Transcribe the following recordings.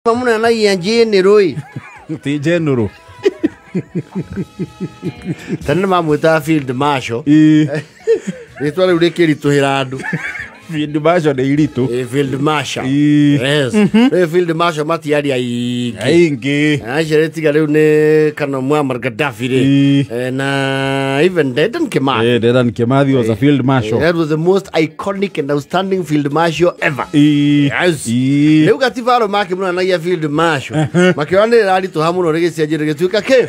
Mamunanagia njenero Ti general. Tene mamwĩtaga field marshal. Rĩtwa rĩu rĩkĩritũhĩra andũ. Field marshal nĩ iritũ. Field marshal. Yes. Rĩu field marshal matiari aingĩ. Aingĩ. Acio rĩtiga rĩu nĩ kana Muammar Gaddafi rĩ. Na even Dedan Kimathi. Dedan Kimathi was a field marshal. That was the most iconic and outstanding field marshal ever. Yes. Rĩu Gativaro makĩmunanagia field marshal. Makĩona nĩ rĩraritũha mũno rĩgĩcenjia rĩgĩtuĩka kĩ?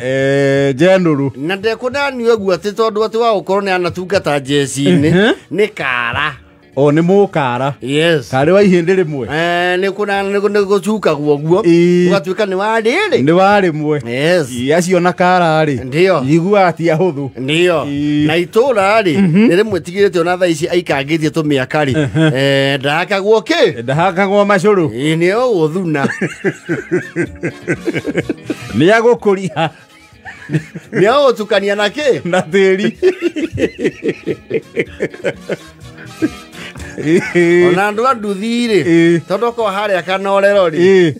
General. Na ndekũndanio ũguo atĩ tondũ atĩ wa gũkorwo nĩ anatungata jeshi-inĩ nĩ kara. O nĩ mũkara. Yes. Karĩ wa ihĩndĩ rĩmwe. Nĩ kũna nĩ gũcukagwo ũguo. Ũgatuĩka nĩ wa rĩrĩ. Nĩ wa rĩmwe. Yes. Acio na kara rĩ. Ndio. Iguaga ti ahũthũ. Ndio. Na itũra rĩ nĩ rĩmwe tigĩrĩte ona thaa ici aikangĩtie tũmĩaka rĩ. Ndahakagwo kĩ? Ndahakagwo macũrũ. Nĩ ũgũthuna. Nĩ agũkũria. Nĩ agũtukania na kĩ? Na tĩri. Ona andũ a nduthi rĩ tondũ okorwo harĩa kanorero rĩ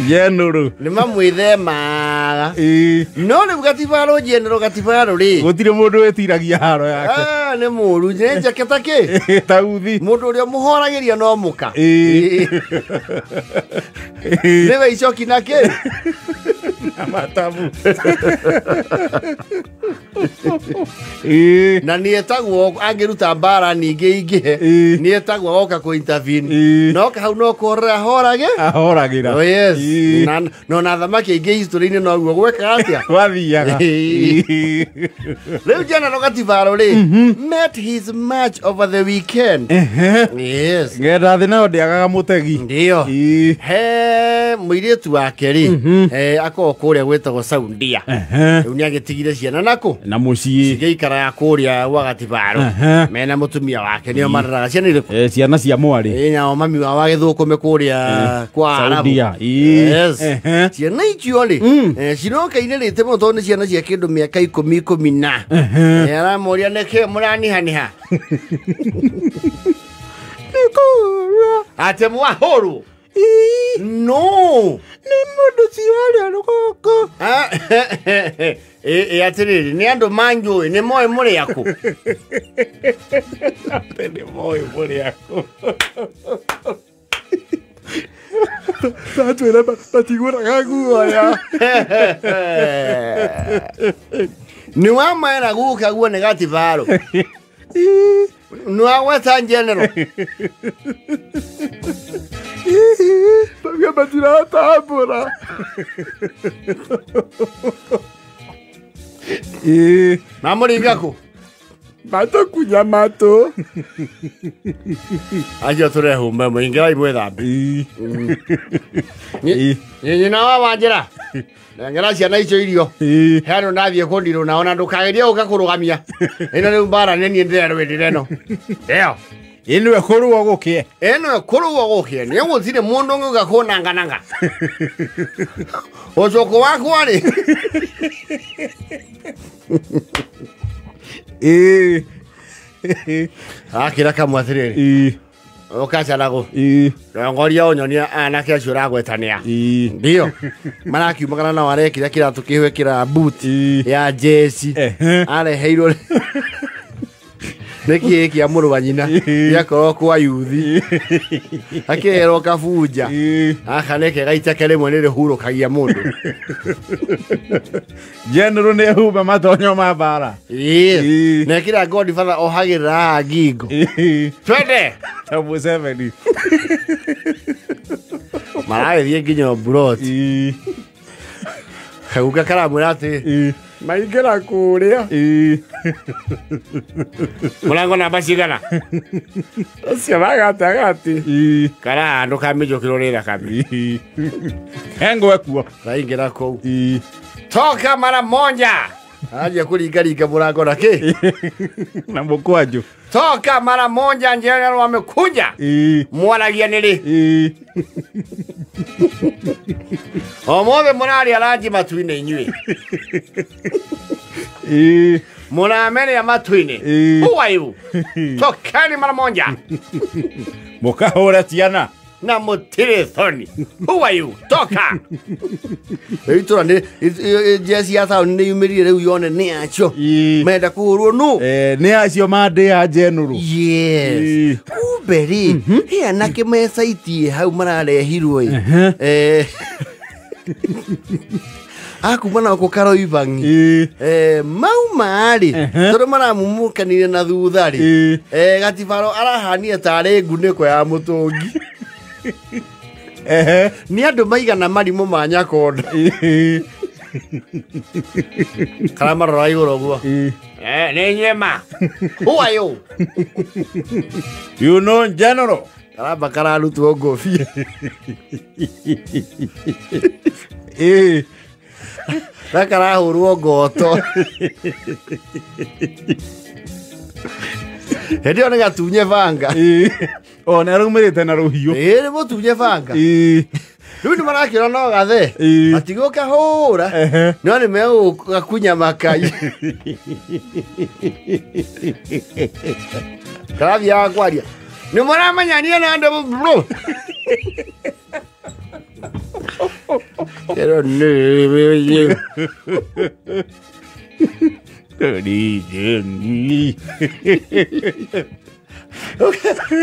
General nĩ mamwĩthemaga. No rĩu Gativaro General Gativaro rĩ gũtirĩ mũndũ wĩtiragia haro yake. Nĩ mũru nĩ njake ta kĩ? Ta uthi. Mũndũ ũrĩa mũhoragĩria no mũka. Nĩwe icoki na kĩ? Na matabu. Na nĩ etagwo angĩruta mbara ningĩ ingĩhe nĩ etagwo oka kũ intervene. No hau no kũhorera ahorage? Ahoragĩra. Oh yes. No na thamaki aingĩ history-inĩ noguo gweka atĩa? Gwathiaga. Rĩu General Gativaro rĩ met his match over the weekend. Yes. Ngenda thĩ nayo ndĩagaga mũtegi. Ndio. He mũirĩtu wake rĩ akoragwo kũrĩa gwĩtagwo Saudia. Rĩu nĩ agĩtigire ciana nakũ? Na mũciĩ. Cigĩikaraga kũrĩa gwa Gativaro. Mena mũtumia wake nĩo mareraga ciana irĩkũ? Ciana cia mwarĩ. Nao mami wao agĩthũkũme kũrĩa kwa Arabu. Yes. Ciana icio rĩ ciroka-inĩ rĩte mũno tondũ nĩ ciana cia kĩndũ mĩaka ikũmi ikũmi na. Aramoria nĩkĩ mũranihaniha? Atĩ mwahũrwo? No. Nĩ mũndũ ciarĩa rũgongo. Atĩrĩrĩ nĩ andũ manjũĩ nĩ moĩ mũrĩ akũ? Atĩ nĩ moĩ mũrĩ akũ. Tatwĩra matigũraga guoya. Nĩ wamaĩra guka guo nĩ Gativaro. Nĩ wagweta General. Tauga matiratambũra. Mamũringa kũ? Matũkunya matũ. Acio tũrehumba mũingĩrai mwĩthambe. Nyina wa Wanjĩra nengera ciana icio irio. He andũ ndathiĩ kũndirũ nao na ndũkagerie gũka kũrũgamia. Ĩno rĩu mbara nĩ niĩ ndĩrerũĩrĩra ĩno. Ndio. Ĩno ĩkũrũo gũkĩe. Ĩno ĩkũrũo gũkĩe. Nĩ gũtirĩ mũndũ ũngĩũka kũnangananga. Ũcũkũ wakwa rĩ. Akĩra kamwe atĩrĩrĩ. Ũkacaragũ. Rongoria ũnyonia anake acio ũragwetanĩa. Ndio. Marakiumagara nao arekĩra kĩratũ kĩhwekĩra boot ya jeshi. Areheirwo nĩ kĩĩ kĩa mũrũ wa nyina gĩakorwo kwa yuthi. Akĩherwo kabunja. Aka nĩ kega iteke rĩmwe nĩ rĩhurũkagia mũndũ. General nĩ ehumba matonyo ma mbara. Na ĩkĩra Godfather ohagĩrĩra haha ngingo. Twende. Ta Museveni. Maragĩthiĩ nginya mburoti. Kaguka karamwĩra atĩ maingĩra kũrĩa. Mũrango namba cigana? Ũcio wa gatagatĩ. Kara ndũkamĩnjũkĩrwo nĩ thakame. Hengwe kuo. Raingĩra kũu. Toka mara moja. Anjia kũringaringa mũrango na kĩ? Na mũkwanjũ. Toka mara moja General wamekuja. Mwaragia nĩ rĩ? Ũmũthĩ mũrarĩa ranji matu-inĩ inyuĩ. Mũrameria matu-inĩ. Who are you? Tokeni mara moja. Mũkahũra ciana. Na mũtirĩ thoni. Who are you? Toka. Rĩu itũra nĩ jeci ya taũni nĩ yumĩrire rĩu yone nĩ acio. Menda kũhũrwo nũ? Nĩ acio mandĩa njenũrũ. Yes. Kumbe rĩ, he anake mecaitie hau mararehirwo ĩ. Akuma na gũkũ Karoibangi. Mauma rĩ, tondũ maramumukanire na thutha rĩ. Gatibaro arahanire tarĩ ngunĩko ya mũtũngi. Nĩ andũ maigana marimũ ma Nyakonda. Karamarora igũrũ ũguo. Nĩ nyema. Who are you? You know general. Karamba kararutwo ngũbia. Na karahũrwo ngoto. Hĩndĩ ĩyo nĩ gatunye banga. O nĩ araumĩrĩte na rũhiũ. Nĩ mũtunye banga. Rĩu nĩ marakĩona no gathe. Matigũkahũra. No nĩ megũgakunya makai. Karathiaga kwaria. Nĩ mũramenya niĩ na andũ. Pero nĩ.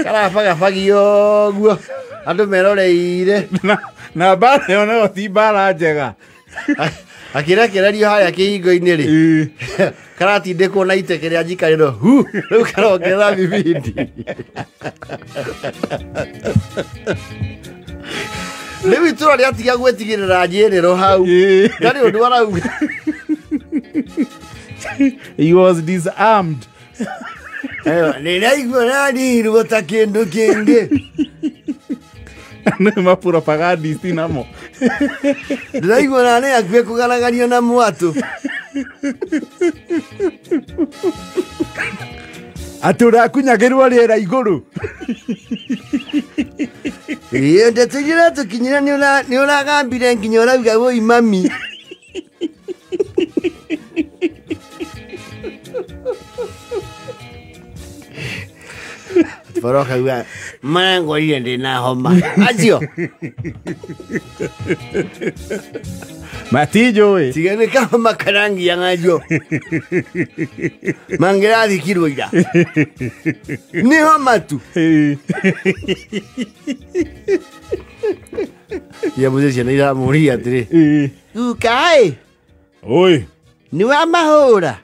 Karabagabagio ũguo andũ meroreire. Na mbara ĩyo nayo ti mbara njega. Akĩrekererio harĩa kĩhingo-inĩ rĩ, karatindĩkwo na iteke rĩa njikarĩro hu, rĩu karongerera bibindi. Rĩu itũra rĩatiga gwĩtigĩrĩra njĩrĩro hau. Ndarĩ ũndũ arauga. He was disarmed. Nĩraigua rarirwo ta kĩndũ kĩngĩ. Nĩ mapropagandist namo. Ndĩraigua na nĩ hakuhĩ kũgaragario na mwatũ. Atĩ ũrakunyagĩrwo rĩera igũrũ. Ĩĩ ndeto iria iratũkinyĩra nĩ ũragambire nginya ũrauga wũi mami. Barokauga marangorire ndĩ na homa. Acio matinjũĩ. Tiga nĩ kahoma karangia ng'anjo. Mangĩrathikirwo ira. Nĩ homa tu. Ya mũthĩ ciana iramũria atĩrĩ. Guka ĩ. Oi. Nĩ wamahũra.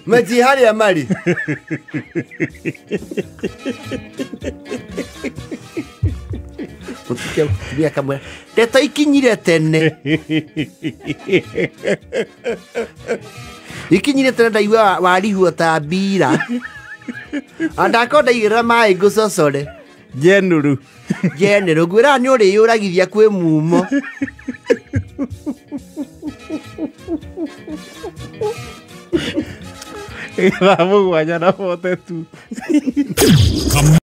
Mati harĩa marĩ. Mũtumia akamwĩra ndeto ikinyire tene. Ikinyire tene ndaigua warihwo ta mbira. Andakorwo ndaigĩrĩra maĩ ngũcocore. Njenũrũ. Njenũrũ ngwĩraga nĩ ũrĩyũragithia kwĩ mumo. Thaa 7:42.